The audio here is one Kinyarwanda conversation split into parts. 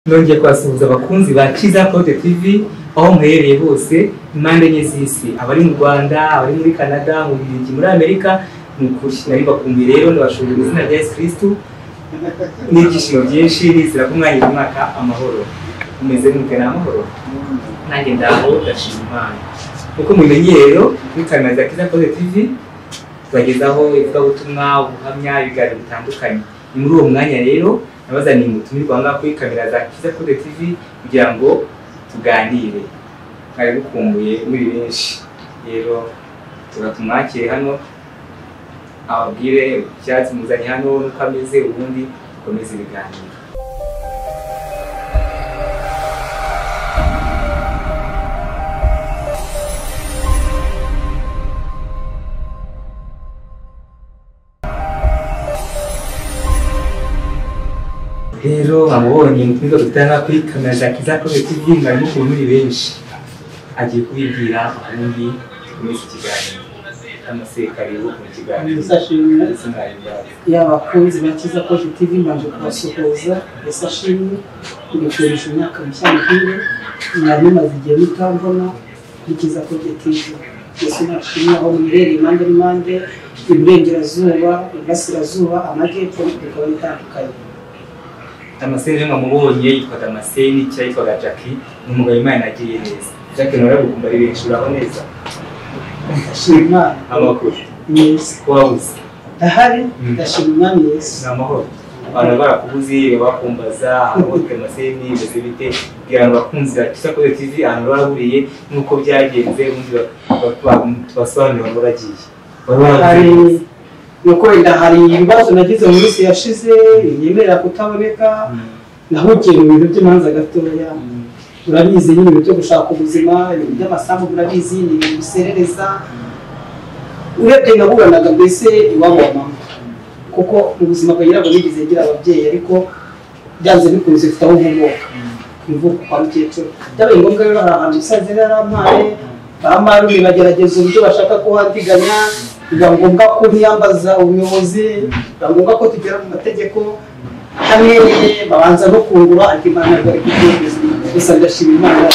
Nongeye kubasuhuza abakunzi ba Kiza Claude TV aho muherereye hose impande enye z'isi, abari mu Rwanda, abari muri Canada, mu Bubiligi, muri Amerika. Ni ukuri nari rero ndabashuje mu izina rya Yesu Kristo n'ibyishimo byinshi, nizera ko mwanya umwaka amahoro umeze mute? Ni amahoro, nanjye ndaho ndashima Imana. Uko mubimenye rero kuri kamera za Kiza Claude TV tubagezaho ivugabutumwa, ubuhamya, ibiganiro bitandukanye. Ni muri uwo mwanya rero nabazaniye umutumirwa aha ngaha kuri kamera za Kiza Claude TV kugira ngo tuganire. Mwari mukumbuye muri benshi, rero tumwakire hano ababwire icyatsi muzanye hano nuko ameze, ubundi dukomeze ibiganiro. Rero mwamubonye umutumirwa dufite hano kuri kamera za Kiza Claude TV, mwari mukumbuye muri benshi, agiye kubibwira ubundi dukomeze ikiganiro. Karibu mu kiganiro. Abakunzi ba Kiza Claude TV mbanje kubasuhuza, Yesu ashimwe, mbifurije umwaka mushya muhire. Mwari mumaze igihe mutambona kuri Kiza Claude TV. Yesu nashimwe aho muherereye impande n'impande, iburengerazuba, iburasirazuba, amajyepfo, bikaba bitandukanye. Damascene mwamubonye yitwa Damascene cyangwa yitwaga Jackie, ni umugabo Imana yagiriye neza. Jackie nawe aragukumba ari benshi, uraho neza? Ndashima Imana. Amakuru Yesu ko wabuze? Ndahari, ndashima Umwami Yesu. Ni amahoro. Abantu barakubuze bakumbaza aho Damascene bimeze bite, kugira ngo abakunzi ba Kiza Claude TV ahantu barahuriye nuko byagenze, ubundi tubasobanurire aho bagiye. Nuko wenda hari ibibazo nagize mu minsi yashize binyemerera kutaboneka, nahugiye mu bintu by'imanza gatoya. Urabizi nyine ibintu byo gushaka ubuzima, ibintu by'amasambu murabizi, ni ibintu biserereza. Urebye naburanaga mbese iwabo wa mama, kuko mu buzima bwanjye ntabwo nigeze ngira ababyeyi, ariko byanze bikunze mfite aho nkomoka ku ivuko kwa mukecuru. Byabaye ngombwa rero hari ahantu umusaza yari yarampaye, ba marume bagerageza uburyo bashaka kuhandiganya, biba ngombwa ko ntiyambaza ubuyobozi, biba ngombwa ko tugera mu mategeko hamwe babanza no kungura, ariko Imana ntabwo ari kubyemeza. Gusa ndashima Imana,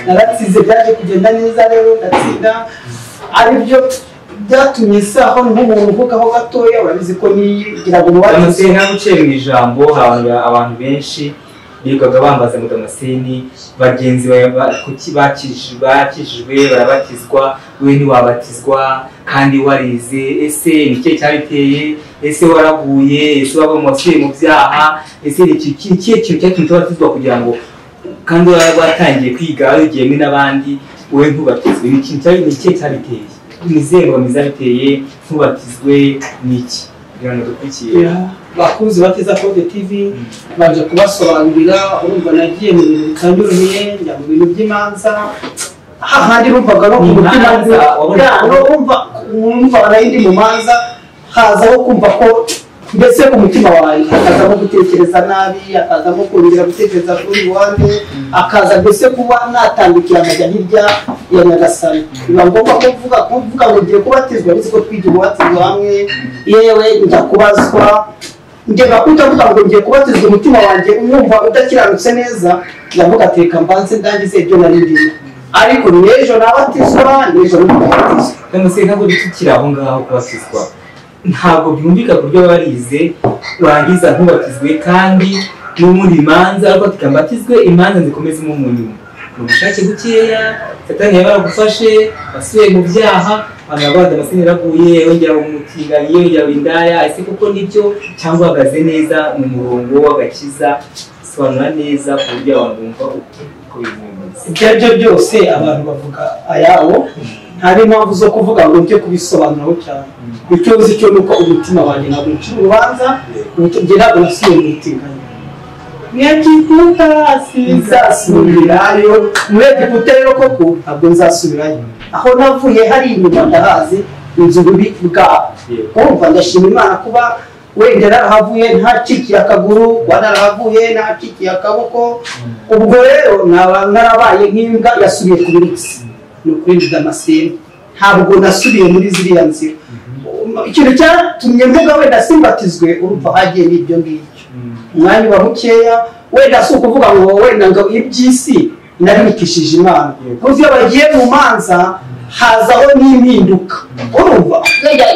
naratsinze, byaje kugenda neza rero ndatsinda, aribyo byatumye nsaho nk'umuntu uvugaho gatoya. Urabizi ko nigira ngo Damascene nta guciye mu ijambo, abantu benshi birirwaga bambaza ngo Damascene bagenzi kuki bakijijwe barabatizwa, we ntiwabatizwa kandi warize, ese ni ikihe cyabiteye, ese waraguye, ese waba wasubiye mu byaha, ese ni ikihe kintu cyatumye utabatizwa kugira ngo kandi watangiye kwiga warigiyemo n'abandi, wowe ntubatizwe, ni ikihe cyabiteye, ni izihe ngoma zabiteye ntubatizwe, ni iki? Kugira ngo dukurikiye bakunzi ba Kiza Claude TV baje kubasobanurira. Urumva nagiye mu bintu bitanyoroheye, njya mu bintu by'imanza, hahandi numvaga no ku mutima urumva nari ndi mu manza, hazaho kumva ko mbese ku mutima wanjye hakazamo gutekereza nabi, hakazamo kongera gutekereza kuri wande, akaza mbese kuba natandukira nkajya hirya ya Nyagasani. Biba ngombwa ko mvuga ngo ngiye kubatizwa, uretse ko twigira ububatizwa hamwe, yewe njya kubazwa, njya kutavuga ngo ngiye kubatizwa, umutima wanjye umwumva udakiranutse neza, ndavuga ati reka mbanze ndangize ibyo nari ndimo, ariko n'ejo nabatizwa, n'ejo nabatizwa. Damascene ntabwo bitukira aho ngaho kubatizwa, ntabwo byumvika ku buryo barize urangiza ntubatizwe, kandi n'ubundi imanza ariko tukambatizwe imanza zikomeze mu nyuma. Ni ubushake bukeya, Satani yaba yaragufashe wasubiye mu byaha, abantu bavuga Damascene yaraguye, yongera umutinganyi, yongera indaya, ese kuko nibyo cyangwa uhagaze neza mu murongo w'agakiza? Sobanura neza ku buryo abantu bumva uko bimeze. Ibyo ari byo byose abantu bavuga ayabo, nta n'impamvu zo kuvuga ngo njye kubisobanuraho cyane. Icyo nzi cyo nuko umutima wanjye ntabwo ucira urubanza, njye ntabwo nasubiye mu butinganyi. Mu Egiputa sinzasubirayo, mu Egiputa rero koko ntabwo nzasubirayo. Aho navuye hari inyuma ndahazi, inzu bubi bwabo. Kumva ndashima Imana kuba wenda narahavuye ntacikiye akaguru, kuba narahavuye ntacikiye akaboko. Ubwo rero naba narabaye nk'imbwa yasubiye ku birutsi. Ni ukuri Damascene ntabwo nasubiye muri ziriya nzira. Ikintu cyatumye mvuga wenda simbatizwe, urumva hagiye n'ibyo ngibyo. Umwanya uba mukeya, Wenda si ukuvuga ngo wenda ngo iby'isi naribikishije Imana. Kuko iyo bagiye mu manza hazaho n'impinduka. Urumva?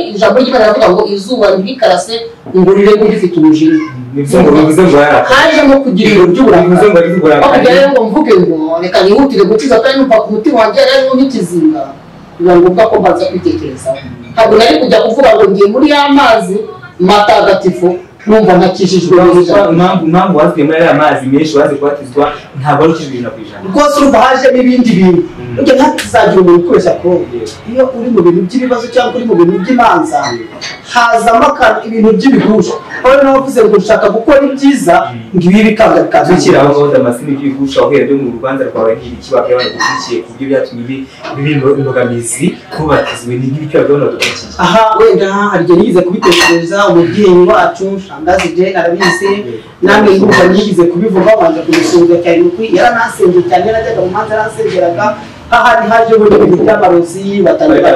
Ijambo ry'Imana riravuga ngo izuba ntirikarase ngo rirenge ugifite umujinya. Hajemo kugira ibintu by'uburakari. Ngo mvuge ngo reka nihutire gukiza kandi numva ku mutima wanjye rero n'ikizinga. Biba ngombwa ko mbanza kwitekerezaho. Ntabwo nari kujya kuvuga ngo ngiye muri ya mazi matagatifu numva ntakijijwe neza. Impamvu waziye muri aya mazi menshi wazi kubatizwa ntabwo ari ukijijwe 100%. Rwose urumva hajemo ibindi bintu. Ujya ntazagira umuntu ukoresha kongo. Iyo uri mu bintu by'ibibazo cyangwa uri mu bintu by'imanza hazamo ibintu by'ibigusha. Aho nawe uvuze ngo ushaka gukora ibyiza ngo ibi bikanga bikaza. Tukiri aho ngaho Damascene iby'ibigusha uhereye byo mu rubanza rwawe n'ibiki bakaba bagukurikiye ku buryo byatumye biba imbogamizi kubatizwe n'ibiki bakaba badukurikiye. Aha wenda hari igihe nigeze kubitekereza umubyeyi wacu Shangazi Jane arabizi, namwe ndumva nigeze kubivuga banza kumusuhuza cyane nuko yaranasengeye cyane yarajyaga mu manza yarasengeraga. Hahandi haje muri ibintu by'amarozi batangira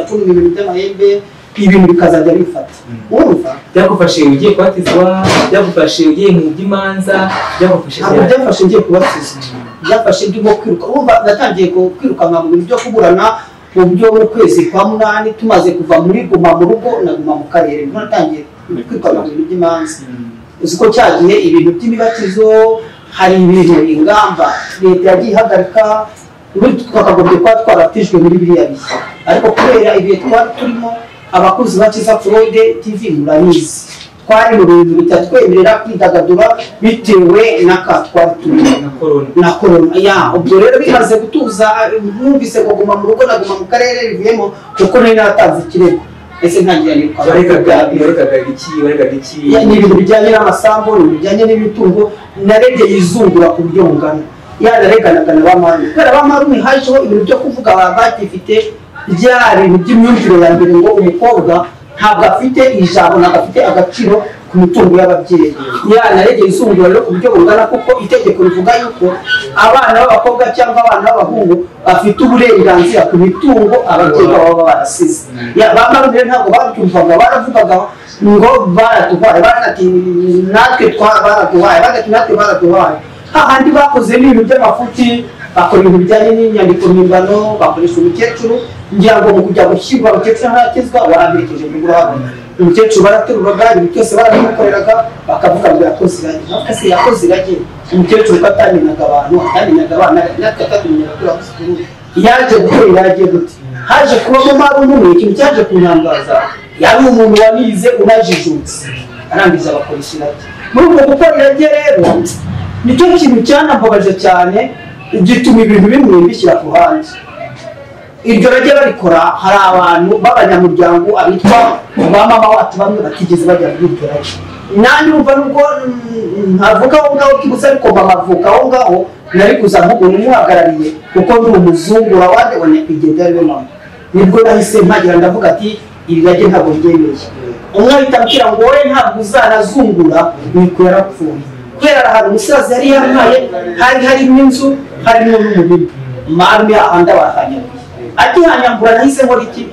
kunywa ibintu by'amahembe ibintu bikazajya bifata. Urumva byagufashe ugiye kubatizwa, byagufashe ugiye mu by'imanza, byagufashe ntabwo byafashe ngiye kubatizwa, byafashe ndimo kwiruka. Urumva natangiye kwirukanka mu bintu byo kuburana mu byo mu kwezi kwa 8 tumaze kuva muri guma mu rugo na guma mu karere, nibwo natangiye kwirukanka mu bintu by'imanza. Uzi ko cyagiye ibintu by'imibatizo hari ibintu ingamba leta yagiye ihagarika. Ubundi twakagombye kuba twarabatijwe muri biriya bihe, ariko kubera ibihe twari turimo abakozi ba Cyiza Claude TV murabizi twari mu bintu bitatwemerera kwidagadura bitewe n'aka twari turimo na korona. Ya ubwo rero bimaze gutuza numvise ngo guma mu rugo naguma mu karere bivuyemo kuko nari naratanze ikirego. Ese ntangira niruka barekaga iki? Ni ibintu bijyanye n'amasambu, ni ibintu bijyanye n'imitungo, naregeye izungura ku buryo bungana. Yanareganaga na bamarume kubera bamarume hajeho ibintu byo kuvuga bagifite bya bintu by'imyumvire ya mbere ngo umukobwa ntabwo afite ijambo ntabwo afite agaciro ku mitungo y'ababyeyi. Yanaregeye izungura rero ku buryo bungana kuko itegeko rivuga yuko abana b'abakobwa cyangwa abana b'abahungu bafite uburenganzira ku mitungo ababyeyi babo baba barasize. Bamarume rero ntabwo babyumvaga, baravugaga ngo baraduhaye, bagati natwe baraduhaye, bagati natwe baraduhaye. Hahandi bakoze n'ibintu by'amafuti, bakora ibintu bijyanye n'inyandiko mpimbano, bakoresha umukecuru ngira ngo mu kujya gushyingura umukecuru ntarakizwa waramperekeje mu rugo. Umukecuru barateruraga ibintu byose barabimukoreraga bakavuga ngo yakoze irage. Navuga se yakoze irage? Umukecuru ko atamenyaga abantu, atamenyaga abana, natwe atatumenyaga ko yakoze irage. Yaje gukora irage gute? Haje kubamo marume umwe, ikintu cyaje kuntangaza yari umuntu wanize unajijutse, arangiza abakoresha irage. Muri ubwo gukora irage rero nicyo kintu cyanambabaje cyane gituma ibintu bimwe bishyira ku ruhande. Iryo rage barikora hari abantu b'abanyamuryango abitwa ba mama wacu bamwe batigeze bajya muri iryo rage. Nanjye urumva nubwo ntavuka aho ngaho kigusa ariko mama avuka aho ngaho nari kuza nk'umuntu umuhagarariye kuko ndi umuzungura wande wa nyakwigendera ariwe mama. Nibwo nahise mpagira ndavuga ati iri rage ntabwo ryemeye. Umwe ahita ambwira ngo wowe ntabwo uzanazungura, niko yarapfuye. Kubera ahantu umusaza yari yampaye hari harimo inzu harimo n'umurima, marume ahandi barahanyagura. Akihanyagura nahise nkora iki?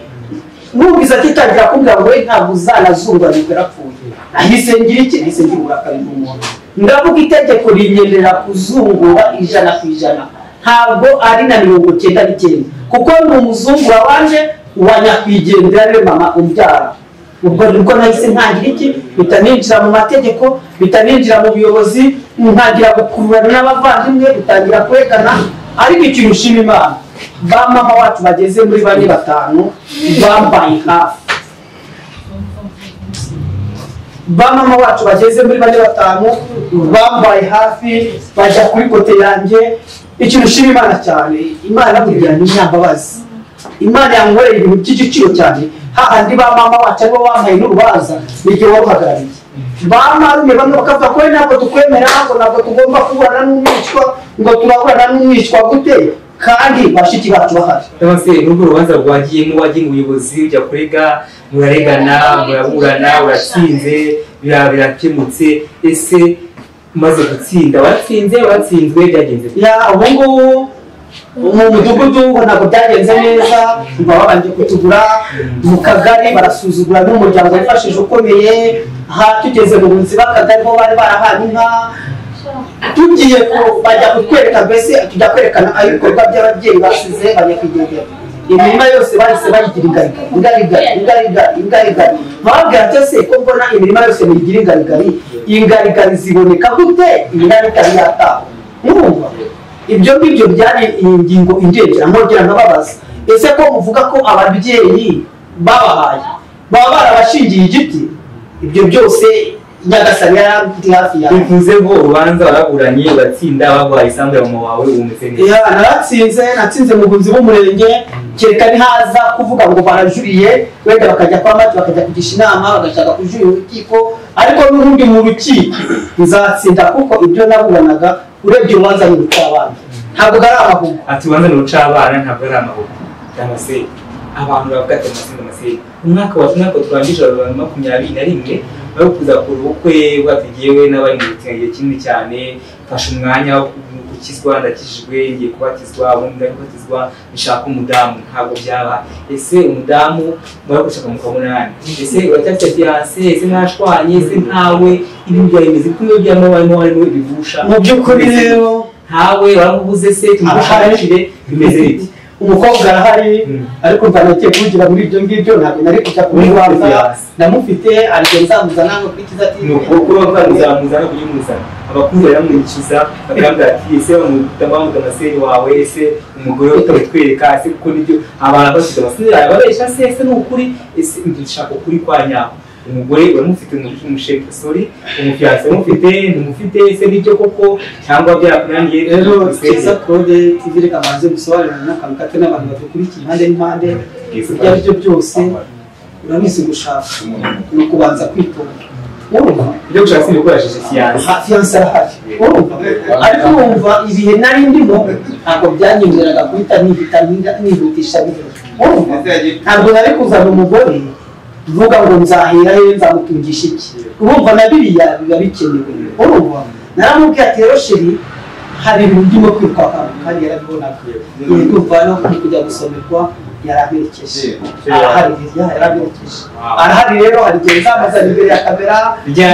Numvise atitangira kumbwira ngo we ntabwo uzanazungura niko yarapfuye. Nahise ngira iki? Nahise ngira uburakari bw'umuntu. Ndavuga itegeko rinyemerera kuzungura 100%, ntabwo ari na 99, kuko ni umuzungura wanje wa nyakwigendera ariwe mama umbyara. Ubwo nibwo nahise ntangira iki? Bitaninjira mu mategeko, bitaninjira mu buyobozi, ntangira gukururana n'abavandimwe, bitangira kwegana. Ariko ikintu nshima Imana, ba mama wacu bageze muri 4 5 bambaye hafi. Ba mama wacu bageze muri 4 5 bambaye hafi, bajya kuri kote yanjye. Ikintu nshima Imana cyane, Imana burya ni nyambabazi. Imana yankoreye ibintu by'igiciro cyane. Hahandi ba mama wacu aribo bampaye n'urubanza niryo waruhagarariye. Ba marume bamwe bakavuga ko ntabwo tukwemera, ngo ntabwo tugomba kuburana n'umwicwa, ngo turaburana n'umwicwa gute kandi bashiki bacu bahari. Cyangwa se n'urwo rubanza rwagiyemo wagiye mu buyobozi ujya kurega, muraregana, muraburana, uratsinze, birakemutse. Ese umaze gutsinda watsinze, watsinzwe byagenze gute? Ya ubu ngubu mu mudugudu ngo ntabwo byagenze neza, ngo babanje kutugura mu kagari barasuzugura n'umuryango wifashije ukomeye. Aha tugeze mu bunzi b'akagari bo bari barahanye inka, Tugiye bajya kutwereka mbese tujya kwerekana aho ibikorwa by'ababyeyi basize banyakwigendera. Imirima yose bahise bayigira ingarigari, ingarigari, ingarigari. Bababwira ati ese ko mbona imirima yose muyigira ingarigari, ingarigari ziboneka gute imirima itari yataha? Murumva ibyo ngibyo byari ingingo indengera nkongera nkababaza, ese ko muvuga ko ababyeyi babahaye baba barabashingiye igiti? Ibyo byose Nyagasani yari hafi yawe. Bivuze ngo urubanza waraburanye uratsinda, baguhaye isambu ya mama wawe, umeze neza. Ya, naratsinze, natsinze mu bunzi bw'umurenge. Kereka nihaza kuvuga ngo barajuriye, wenda bakajya kwa Mati, bakajya kugisha inama, bagashaka kujurira urukiko, ariko n'ubundi mu rukiko nzatsinda kuko ibyo naburanaga urebye urubanza ni urucabana, ntabwo ari amahugu. Ati urubanza ni urucabana, ntabwo ari amahugu. Cyangwa se abantu bavuga ati Damascene, umwaka wa turangije wa 2021 bari kuza ku bukwe bwatugiyewe n'abari mu gihe kinini cyane, mfashe umwanya wo gukizwa, ndakijijwe, ngiye kubatizwa, ubundi ndabatizwa, nshaka umudamu, ntabwo byabaye. Ese umudamu mwari gushaka mukabonana? Ese uracyafite fiancé? Ese mwashwanye? Ese ntawe? Ibintu byari kuri iyo byamo barimo harimo ibivusha. Mu by'ukuri rero ntawe waramubuze se tumushakire bimeze bite? Umukobwa arahari, ariko mva nagiye kuvugira muri ibyo ngibyo, ntabwo nari kujya kumubanza, ndamufite ariko nzamuzana ngo kuri Cyiza TV. Ni ukuri uzamuzana kuyimuzana, abakunzi baramwikiza bakambwira ati ese bamudamu Damascene wawe, ese umugore utabitwereka, ese kuko nibyo abantu bafite Damascene arababesha se, ese ni ukuri, ese dushaka ukuri kwa nyako. Umugore uramufite, umusheke sorry, umufiancé umufite, ntumufite, ese nibyo koko cyangwa byarakunaniye? Rero Cyiza Claude TV, reka mbanze gusobanurira n'akantu gato n'abantu badukurikiye impande n'impande. Ibyo ari byo byose urabizi, gushaka ni ukubanza kwitonda. Urumva ibyo gushaka si ibikoresheje fiancé, fiancé arahari, urumva, ariko urumva ibihe nari ndimo ntabwo byanyemereraga guhita nihutisha bihera. Urumva ntabwo nari kuzana umugore mvuga ngo nzahera he, nzamutungisha iki? Urumva na biriya biba bikenewe. Urumva naramubwiye ati rero sheri, hari ibintu ndimo kwirukanka, kandi yarabibonaga. Ndumva no kujya gusomerwa yaraberekeje, arahari, yaraberekeje, arahari. Rero hari igihe nzamuzana imbere ya kamera,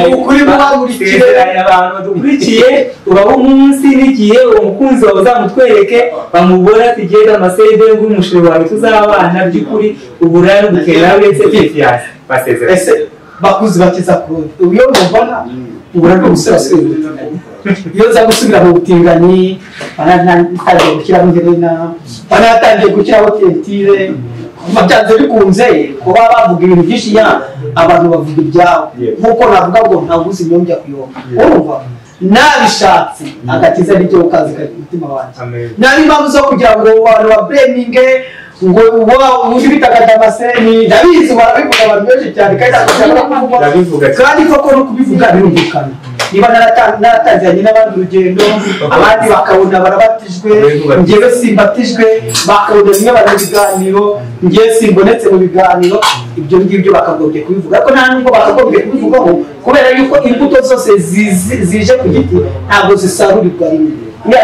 ni ukuri mubamurikire abantu badukurikiye, ubaho umunsi n'igihe uwo mukunzi wawe uzamutwereke, bamubona ati genda Damascene ng'umusheri wawe tuzabana by'ukuri, uburaya n'ubukera uretse fiancé basezeranye. Ese bakuzi bakiza Claude, iyo mubona ubura rwo gusubira mu, iyo nza gusubira mu butinganyi, banatangiye gushyiraho iherena, banatangiye gushyiraho tentire, byanze bikunze kuba bavuga ibintu byinshi, ya abantu bavuga ibyabo, nkuko navuga ngo ntabuze inyombya kuyomba. Urumva nabishatse agakiza n'icyo kazi kari ku mutima wanjye, nari impamvu zo kugira ngo abantu babreminge ngo ubundi bitaga Damascene, ndabizi barabivuga abantu benshi cyane, kandi ntabwo kandi koko no kubivuga birumvikana. Niba naratangiranye n'abandi urugendo, abandi bakabona barabatijwe, njyewe simbatijwe, bakabona bimwe bari mu biganiro, njyewe simbonetse mu biganiro, ibyo ngibyo bakagombye kubivuga. Ariko nta nubwo bakagombye kubivugaho, kubera yuko imbuto zose zije ku giti ntabwo zisarurirwa rimwe.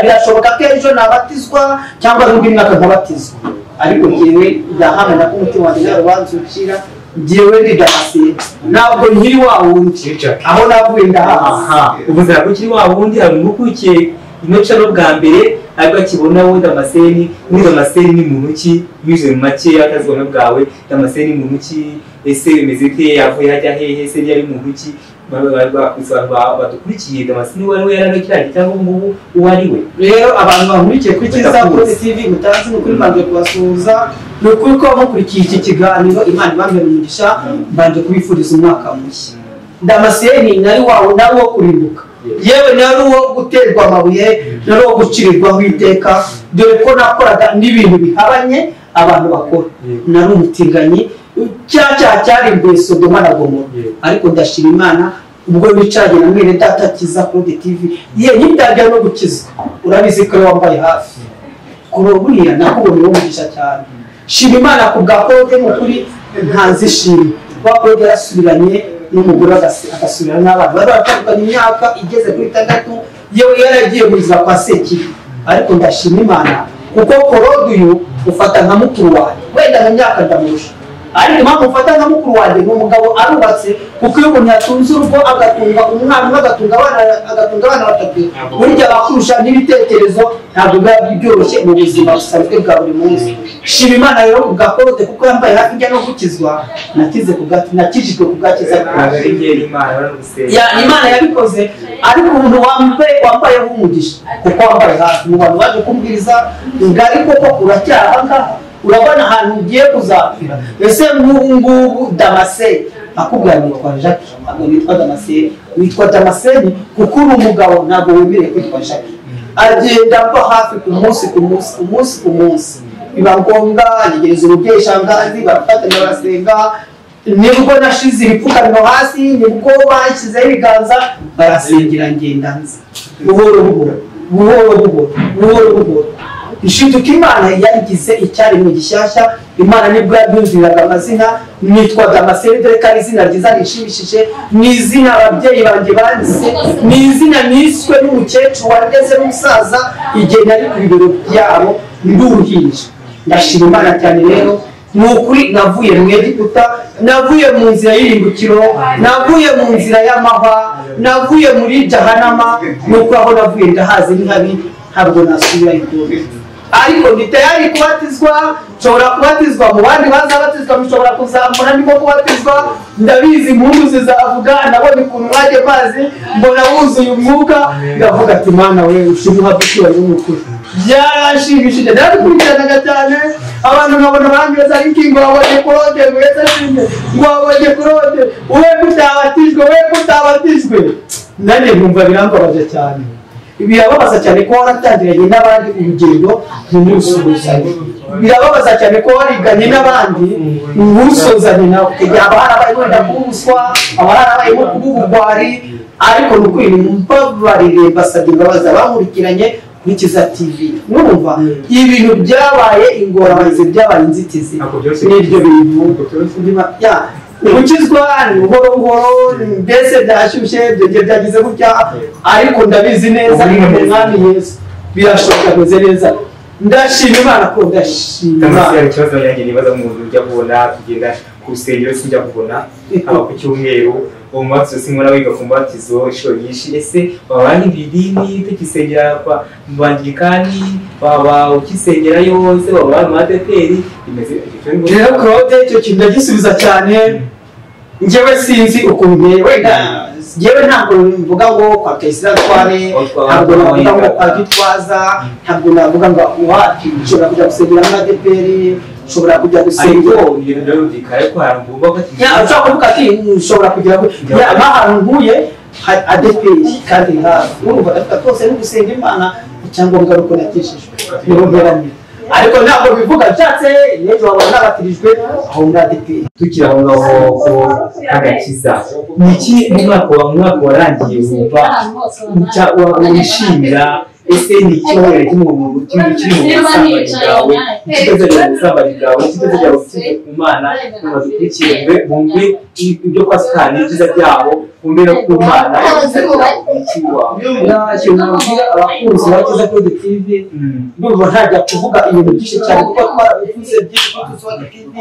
Birashoboka ko ejo nabatizwa cyangwa n'undi mwaka nkabatizwa, ariko njyewe ndahamya ko umutima wanjye nta rubanza ucira. Njyewe ndi Damascene, ntabwo nkiri wa wundi, aho navuye ndahaha. Uvuze ntabwo ukiri wa wundi, hari umuntu ukurikiye ino cano bwa mbere ariko akibona wowe Damascene. Muri Damascene ni muntu ki? Binyuze mu make atazibona bwawe, Damascene ni muntu ki? Ese bimeze bite? Yavuye hajya hehe? Ese yari muntu ki? Badukurikiye Damascene uwo ari we yari ari cyangwa ubu ngubu uwo ari we? Rero abantu bankurikiye kuri Cyiza Claude TV mutazi, ni ukuri mbanje kubasuhuza, ni ukuri ko mukurikiye iki kiganiro, Imana ibambere umugisha, mbanje kubifuriza umwaka mushya. Damascene nari wawe, nari uwo kurimbuka, yewe nari uwo guterwa amabuye, nari uwo gucirirwaho iteka, dore ko nakoraga n'ibintu bihabanye abantu bakora. Nari umutinganyi, cya cyarimbuye Sodoma na Gomora, ariko ndashima Imana ubwo nicaranye na mwene data Cyiza Claude TV, ye nyitangira no gukizwa, urabizi ko wambaye hafi kuri buriya nakubonye umugisha cyane. Shima Imana ku bwa Claude, mu kuri ntazishima kuba Claude yarasubiranye n'umugore, agasubirana n'abana bari baratandukanye imyaka igeze kuri 6, yewe yaragiye mu nzira kwa Sekibi. Ariko ndashima Imana kuko Claude uyu ufata nka mukuru wanjye, wenda mu myaka ndamurusha, Ariko impamvu mfata nka mukuru wanjye ni umugabo arubatse, kuko iyo umuntu yatunze urugo agatunga umwana umwe, agatunga abana batatu, burya abakurusha n'ibitekerezo ntabwo biba byoroshye mu buzima busanzwe bwa buri munsi. Shima Imana rero ku bwa Claude kuko yambaye hafi njya no gukizwa, nakize ku bwa nakijijwe ku bwa Cyiza. Imana yabikoze, ariko umuntu wambaye nk'umugisha kuko wambaye hafi mu bantu baje kumbwiriza ngari koko uracyaha ngaha, urabona ahantu ugiye kuzapfira. Ese nk'ubu ngubu Damascene akubwira nitwa Jacques, ntabwo witwa Damascene, witwa Damascene kuko uri umugabo, ntabwo wemerewe kwitwa Jacques. Agenda apfa hafi ku munsi ku munsi ku munsi ku munsi, biba ngombwa yegereza umubyeyi shangazi, barafatanya barasenga. Nibwo nashize ibipfukamiro hasi, nibwo bashyizeho ibiganza barasengera, ngenda nza buhoro buhoro buhoro buhoro buhoro buhoro. Ishinduka Imana yarigize icyaremwe gishyashya. Imana nibwo yabyumviraga amazina, nitwa Damascene, dore ko ari izina ryiza rishimishije, ni izina ababyeyi banjye banditse, ni izina niswe n'umukecuru wandeze n'umusaza igihe nari ku bibero byabo ndi uruhinja. Ndashima Imana cyane rero, ni ukuri navuye mu Egiputa, navuye mu nzira y'irimbukiro, navuye mu nzira y'amahwa, navuye muri Jahanama, nuko aho navuye ndahazi ni habi, ntabwo nasubira inyuma. Ariko ndi tayari kubatizwa, nshobora kubatizwa mu bandi bazabatizwa, mushobora kuzamura ndimo kubatizwa, ndabizi impundu zizavuga, nabonye ukuntu mwajye mazi mbona wuzuye umwuka, ndavuga ati Mana we ushimwe uhabwe icyubahiro n'ukuri. Byarashimishije, narabikurikiranaga cyane, abantu nkabona bambwira ariko ngo wabonye Claude, ngo Yesu ashimwe, ngo wabonye Claude, we kutabatijwe, we kutabatijwe. Nanjye nkumva birambabaje cyane. Birababaza cyane ko waratangiranye n'abandi urugendo ntimusubizanye. Birababaza cyane ko wariganye n'abandi ntusozanye nawe. Haba harabaye wenda kuba ubuswa, haba harabayemo kuba ubugwari, ariko ni ukuri mbabarire, mbasabye imbabazi abankurikiranye kuri Cyiza TV. Mwumva ibintu byabaye ingorabahizi, byabaye inzitizi n'ibyo bintu gukizwa ni buhoro buhoro, mbese byashyushye byagize gutya, ariko ndabizi neza Umwami Yesu birashoboka, ameze neza. Ndashima Imana ko ndashima Imana. Ikibazo yanjye nibaza umuntu ujya kubona tugenda ku rusengero sinjya kubona haba ku cyumweru uwo mubatizo sinkora wiga ku mubatizo inshuro nyinshi. Ese waba n'ibidini tukisengera kwa mu Bangirikani, waba ukisengera yose, waba mu ADEPR, bimeze rero Claude icyo kintu ndagisubiza cyane. Njyewe sinzi ukuntu wenda njyewe ntabwo mvuga ngo kwa Kayisira Antoine, ntabwo navuga ngo kwa Gitwaza, ntabwo navuga ngo wapi, nshobora kujya gusengera muri ADEPR, nshobora kujya gusengera ushobora kuvuga ati nshobora kujya nk'ahantu ntuye ADEPR kandi hafi, urumva ndavuga twose no gusenga Imana, icyangombwa ari uko nakijijwe niho mperanira. Ariko ntabwo bivuga nshatse n'ejo wabona nabatirijwe aho muri ADEPR. Tukiri aho ngaho ko agakiza ni iki mu mwaka warangiye wumva wishimira? Ese ni iki wahereye cy'umuntu kiri mu busambanyi bwawe, kitazajya mu busambanyi bwawe, kitazajya ku Mana, ngo badukurikire bumve ibyo kwa Satani ibyiza byabo, bumve no ku Mana. Ikintu nabwira abakunzi ba Cyiza Claude TV, ndumva ntajya kuvuga ibintu byinshi cyane kuko twarabivuze byinshi kuri Cyiza TV,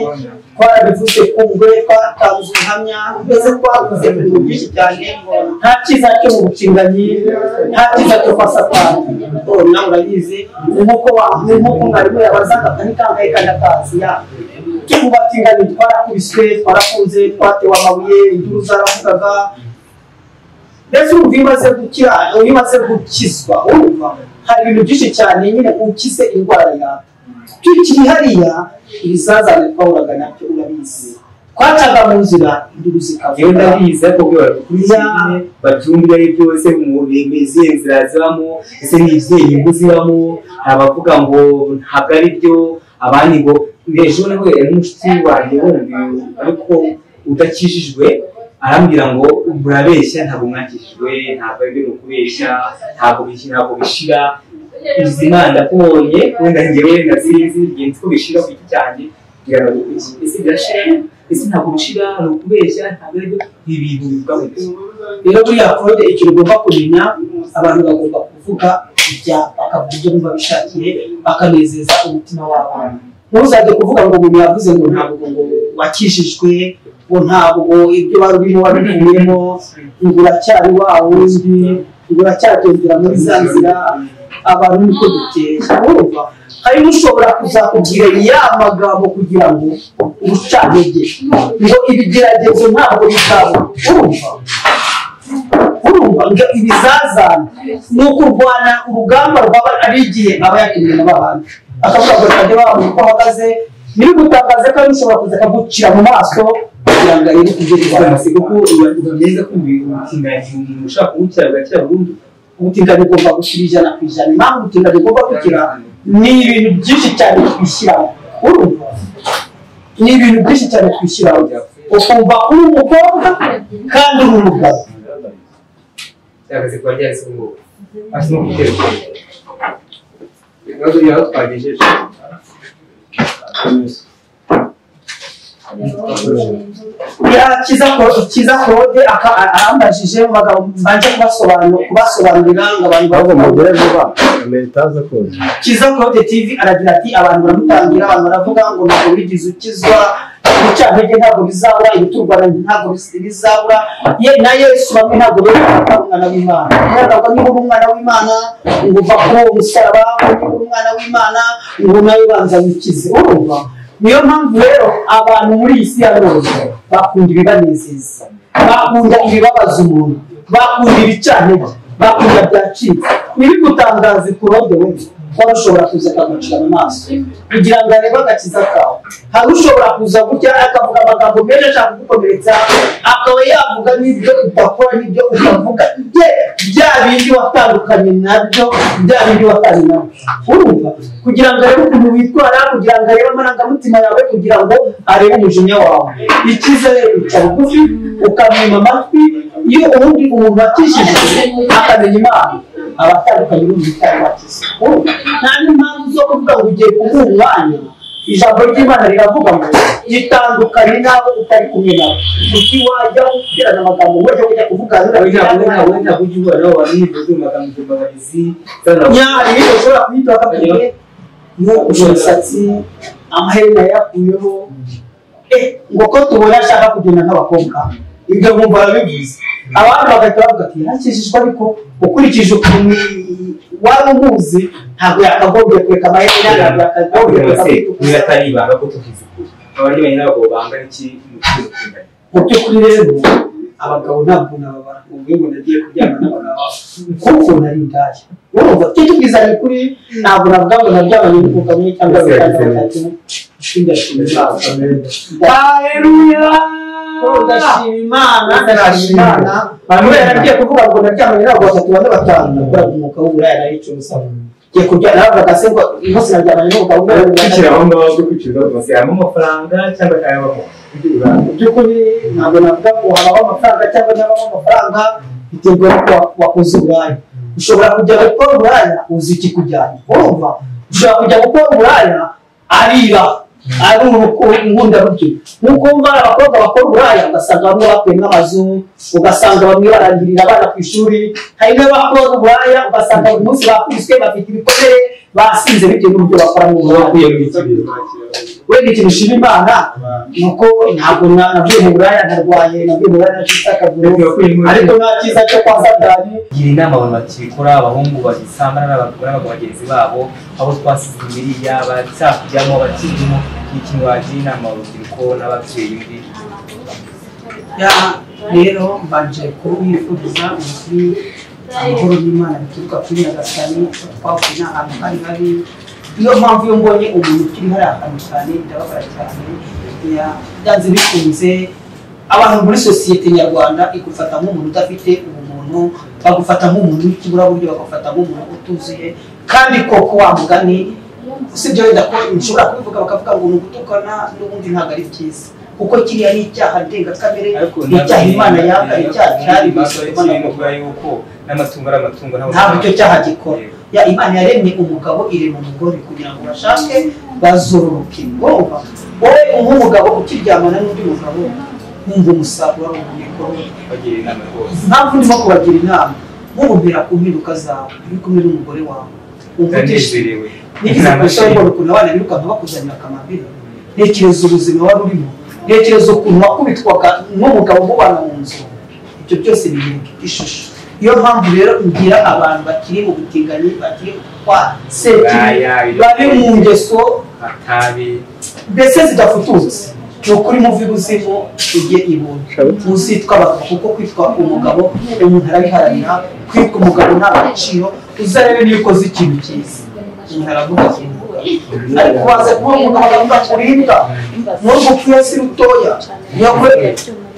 twarabivuze ku ngwe, twatanze ubuhamya, mbese twavuze ibintu byinshi cyane. Nta cyiza cyo mu butinganyi, nta cyiza cyo kwa Satani. Nawe urabizi, nk'uko mwarimu yabazaga akanikangaye kandi akazi cyo mu batinganyi twarakubiswe, twarakunze, twatewe amabuye, induru zaravugaga. Mbese urumva iyo umaze gukira, iyo umaze gukizwa, urumva hari ibintu byinshi cyane nyine ukize indwara yawe. Tukiri hariya ibizazane twahuraga nabyo urabizi, twacaga mu nzira induru zikavuga. Ndabizi ariko badukurikirane babyumve ari byose mu izihe nzira zibamo, ese ni izihe nyungu zibamo. Hari abavuga ngo ntabwo ari byo, abandi ngo ejo nawe n'umushuti wanjye wundi ariko udakijijwe arambwira ngo murabeshya, ntabwo mwakijijwe, ntabwo ari byo, ni ukubeshya, ntabwo bishira. Ubuzima ndakubonye wenda njyewe ndasinzi ngenzi ko bishira ku giti cyanjye, kugira ngo ese birashira, ese ntabwo bishira, ni ukubeshya, ntabwo ari byo, ibintu bivuga mu iki. Rero buriya Claude ikintu ugomba kumenya, abantu bagomba kuvuga ibya bakavuga ibyo bumva bishakiye, bakanezeza umutima wabo. Ntuzajye kuvuga ngo umuntu yavuze ngo ntabwo ngo wakijijwe, ngo ntabwo ibyo wari urimo wabivuyemo, ngo uracyari wa wundi, ngo uracyagendera muri za nzira. Abantu niko duteye. Urumva hari n'ushobora kuzakubwira ya magambo kugira ngo urucantege, ngo ibigeragezo ntabwo bizabura. Urumva ngo ibizazane ni ukurwana urugamba rwaba ari igihe aba yatumwe na babandi, akavuga ngo reka ndebe uko ahagaze. Ntibigutangaze ko ari ushobora kuza akagucira mu maso kugira ngo arebe ibyo urwana. Kuko biba byiza ko ubutinganyi umuntu ushaka kuwukira agakira burundu. Ubutinganyi bugomba gukira 100%. Impamvu ubutinganyi bugomba gukira ni ibintu byinshi cyane twishyiramo. Urumva ni ibintu byinshi cyane twishyiramo, ukumva uri umukobwa kandi uri umugabo. Byakaze kuba ryahise ngo hasi no gutera ibibazo byaho twagejeje. Kiza Claude arambajije mu magambo mbanje kubasobanurira ngo abantu bagomba vuba ameritaza ko Kiza Claude TV aragira ati abantu baramutangira, abantu baravuga ngo ntabwo wigeze ukizwa, ubucantege ntabwo bizabura, ibiturwana ntabwo bizabura, ye na Yesu bamwe ntabwo bemera ko ari umwana w'Imana. Ntabwo niba uri umwana w'Imana ngo uva kuri uwo musaraba, ngo uri umwana w'Imana ngo nawe banza wikize. Urumva niyo mpamvu rero abantu muri iyi si ya none bakunda ibibanezeza, bakunda ibibabaza umuntu, bakunda ibicantege, bakunda byacitse. Ntibigutangaze Claude we wari ushobora kuza akagucira mu maso kugira ngo arebe agakiza kawe. Hari ushobora kuza gutya akavuga amagambo menshi ashaka kugukomeretsa, akaba yavuga n'ibyo udakora n'ibyo utavuga, bya bindi watandukanye nabyo, bya bindi watanye nabyo. Urumva kugira ngo arebe ukuntu witwara, kugira ngo arebe amarangamutima yawe, kugira ngo arebe umujinya wawe. Icyiza rero uca bugufi ukamwima amatwi. Iyo ubundi umuntu wakijijwe akamenya Imana aba atandukanye n'umuntu utari wakize. Nta n'impamvu zo kuvuga ngo ugiye kumuha umwanya. Ijambo ry'Imana riravuga ngo itandukanye n'abo utari kumwe nabo. Kuki wajya uterana amagambo ngo ujye kujya kuvugana ntabwo ujya uhura nabo bantu n'ibibazo amagambo mbogamizi. Nyari ushobora kuyita bakakubwiye ngo umusatsi amaherena yakuyeho, ngo ko tubona ashaka kugenda nk'abakobwa, ibyo bumva barabivuze. Abantu bagahita bavuga ati yarakijijwe, ariko ukurikije ukuntu wari umuzi ntabwo yakagombye kureka amaherena, ntabwo yakagombye kureka kwitukuza. Niba atari ibanga ko tuvuze ukuri, abaryamanye n'abagabo bangana iki mu cy'ubutinganyi? Mu by'ukuri rero abagabo ntabwo nababara ngo mvuge ngo nagiye kuryama n'abagabo kuko nari indaya. Urumva tubwizanye ukuri, ntabwo navuga ngo naryamanye n'umugabo umwe cyangwa babiri batatu. Ndashima Imana. Haleluya! Ndashima Imana, ndashima Imana. Kubera nagiye kuvuga ngo naryamanye n'abagabo batatu, bane, batanu, nakoraga umwuga w'uburaya naricuruza. Ngiye kuryama naravugaga se ngo umunsi naryamanye n'umugabo umwe. Kwicira aho ngaho byo kwicira rwose harimo amafaranga cyangwa ntayabaho? Mu by'ukuri ntabwo navuga ngo habaho amafaranga cyangwa ntabaho amafaranga, biterwa n'uko wakoze uburaya. Ushobora kujya gukora uburaya uzi ikikujyanye. Urumva ushobora kujya gukora uburaya arira ari inkundarugero. Nk'uko wumva abakobwa bakora uburaya ugasanga bamwe bakuyemo amazu, ugasanga bamwe barangirira abana ku ishuri. Hari n'abakora uburaya ugasanga buri munsi bakubiswe, bafite ibikomere, basinze bitewe n'uburyo bakora mu buraya. Wenda ikintu ushima Imana ni uko ntabwo navuye mu buraya ntarwaye, navuye mu buraya nacitse akaguru, ariko nta cyiza cyo kwa Satani. Gira inama abantu bakibikora, abahungu bagisambana n'abagabo bagenzi babo, abo twasize imiriya baracyakujyamo, bakirimo, ni ikintu wagira inama urubyiruko n'ababyeyi muri. Rero mbanje kubifuriza ukuri amahoro y'Imana bituruka kuri Nyagasani, twavuye n'ahantu hari habi. Niyo mpamvu iyo mbonye umuntu ukiri hariya ahantu cyane ndababara cyane. Byanze bikunze abantu muri sosiyete nyarwanda igufata nk'umuntu udafite ubumuntu, bagufata nk'umuntu w'ikiburaburyo, bagufata nk'umuntu utuzuye. Kandi koko wa mugani usibye wenda ko nshobora kubivuga bakavuga ngo ni ugutukana, n'ubundi ntabwo ari byiza, kuko kiriya ni icyaha ndengakamere, ni icyaha Imana yanga, icyaha cyari n'amatungo ari amatungo, ntabwo icyo cyaha gikora. Ya Imana yaremye umugabo irema umugore kugira ngo bashake bazororoke. Urumva wowe nk'umugabo ukiryamana n'undi mugabo wumva umusaruro wari umukoro. Impamvu ndimo kubagira inama, nk'ubumbira ku mpinduka zawe uri kumwe n'umugore wawe, wumva utishimiye. Nigeze kubona ukuntu abana birukanka bakuzanira akamambiri, ntekereza ubuzima wari urimo, Ntekereza ukuntu wakubitwaga n'umugabo mubana mu nzu, ibyo byose bihinduka ishusho. Iyo mpamvu rero ngira abantu bakiri mu butinganyi, bakiri kwa sekibi, bari mu ngeso mbese zidafututse, ni ukuri muve ibuzimu ujye ibuntu, uzitwa abagabo, kuko kwitwa umugabo umuntu arabiharanira. Kwitwa umugabo nta gaciro, uzarebe niyo ukoze ikintu cyiza umuntu aravuga ati ariko waza kuba umugabo akavuga kuribwa n'urwo upfuye si rutoya,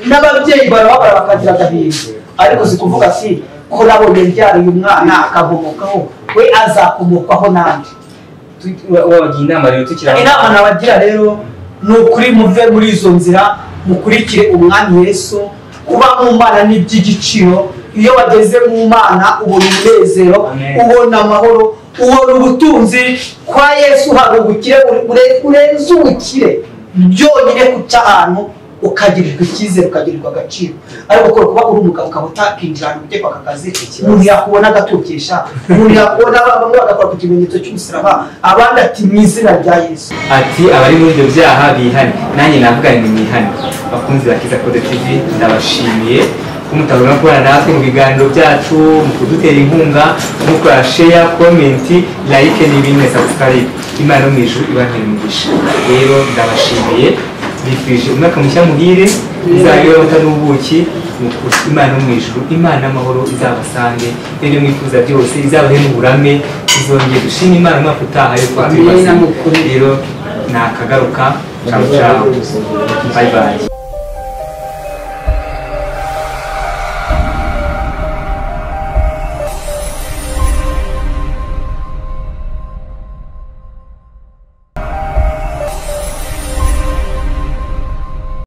n'ababyeyi barababara bakagira agahinda, ariko si kuvuga ati ko nabonye mbyara uyu mwana akakomokaho, we azakomokwaho nande. Wabagira inama rero tukiri inama nabagira rero ni ukuri muve muri izo nzira, mukurikire umwami Yesu. Kuba mu Mana ni iby'igiciro. Iyo wageze mu Mana ubona umunezero, ubona amahoro, ubona ubutunzi. Kwa Yesu hari ubukire burenze ubukire byonyine, kuca ahantu ukagirirwa icyizere, ukagirirwa agaciro. Ariko kuba uri umugabo ukaba utakinjira ahantu ujye kwaka akazi, umuntu yakubona agatukisha, umuntu yakubona bamwe bagakora ku kimenyetso cy'umusaraba, abandi ati mu izina rya Yesu, ati abari muri ibyo byaha bihane. Nanjye navuga ni mwihane. Bakunzi ba Cyiza Claude TV, ndabashimiye ko mutabona kubana natwe mu biganiro byacu, mu kudutera inkunga, mukora share, comment, like n'ibindi, subscribe. Imana yo mu ijuru ibahe umugisha. Rero ndabashimiye, bifuje umwaka mushya muhire, uzabera amata n'ubuki. Imana yo mu ijuru, Imana y'amahoro izabasange, ibyo mwifuza byose izabahe n'uburame, tuzongeye dushima Imana umwaka utaha yuko turi bazima. Rero nakagaruka, ciao ciao, bye bye.